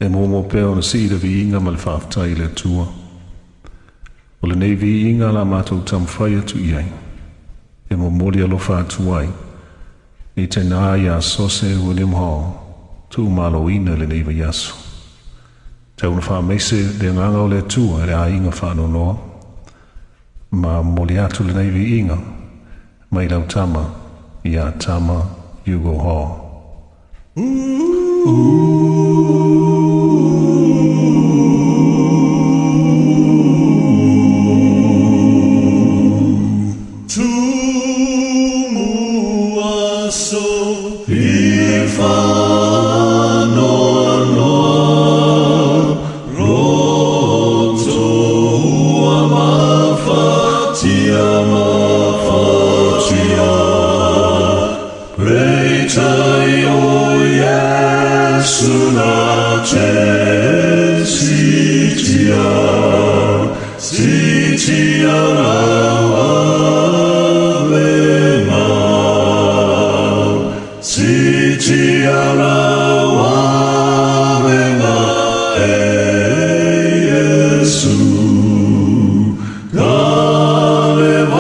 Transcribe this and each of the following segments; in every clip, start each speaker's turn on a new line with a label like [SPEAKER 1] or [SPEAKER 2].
[SPEAKER 1] E muamua pea ona sii le viiga ma le faafetai i le Atua. O lenei viiga la matou taumafai atu i ai, e momoli alofa atu ai i tina ia Sose William Hall, tuumaloina i lenei vaiaso. Tau na faamaise le agaga o le Atua i le aiga faanoanoa, ma momoli atu lenei viiga mai lau tama ia Tama Hugo Hall.
[SPEAKER 2] Tumu aso i whanoanoa, roto ua mafatia, mafatia. Peitai o Iesu na te sitia, sitia lau avega. Sitia lau avega e Iesu. Kalevario,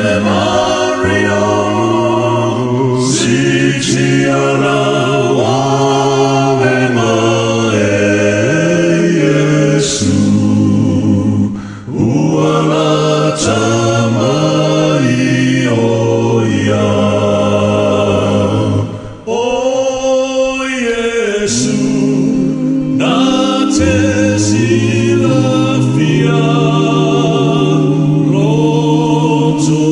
[SPEAKER 2] Kalevario, sitia lau avega e Iesu. Ua lata mai o ia. O Iesu, na te silafia, loto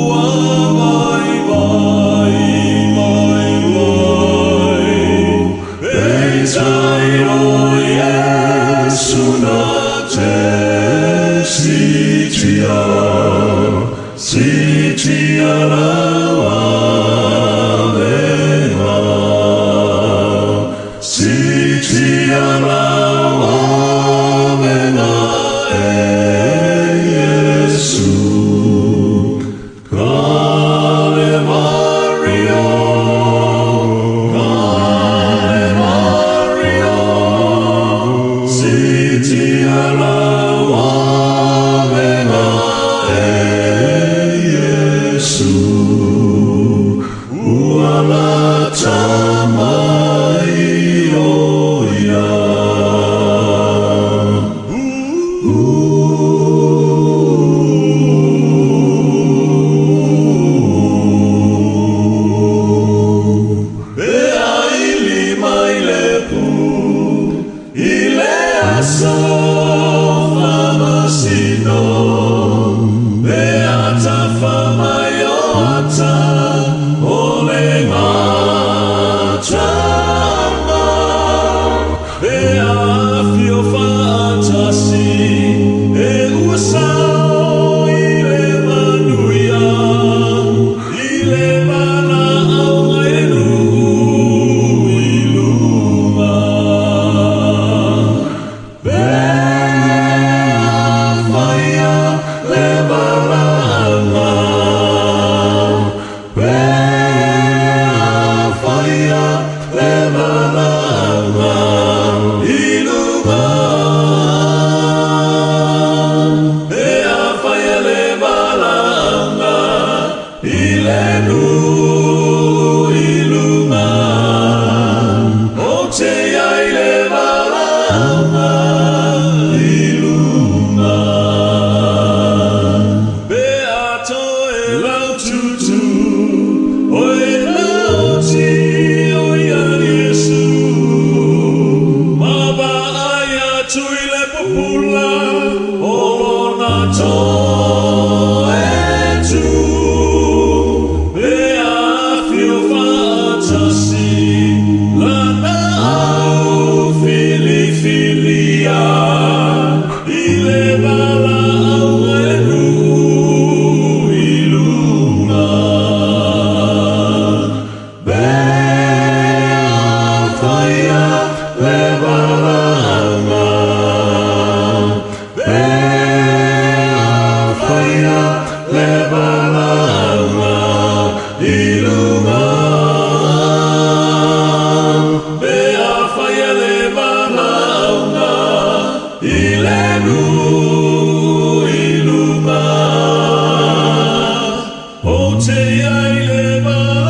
[SPEAKER 2] ua vaivai, vaivai. Peitai o Iesu na te sitia, sitia lau avega. Sitia lau avega e Iesu. Kalevario, Kalevario, sitia lau avega e Iesu. Ua lata mai o ia. Pe aili mai le pu i le aso faamasino, pe atafa mai o ata o le gatama, pe afio faatasi e usao i le manuia i le valaauga i le nuu i luga. Pe afaia le valaauga, pe afaia le valaauga i luga. Pe afaia le valaauga i le nuu i Ou te i ai le valaauga.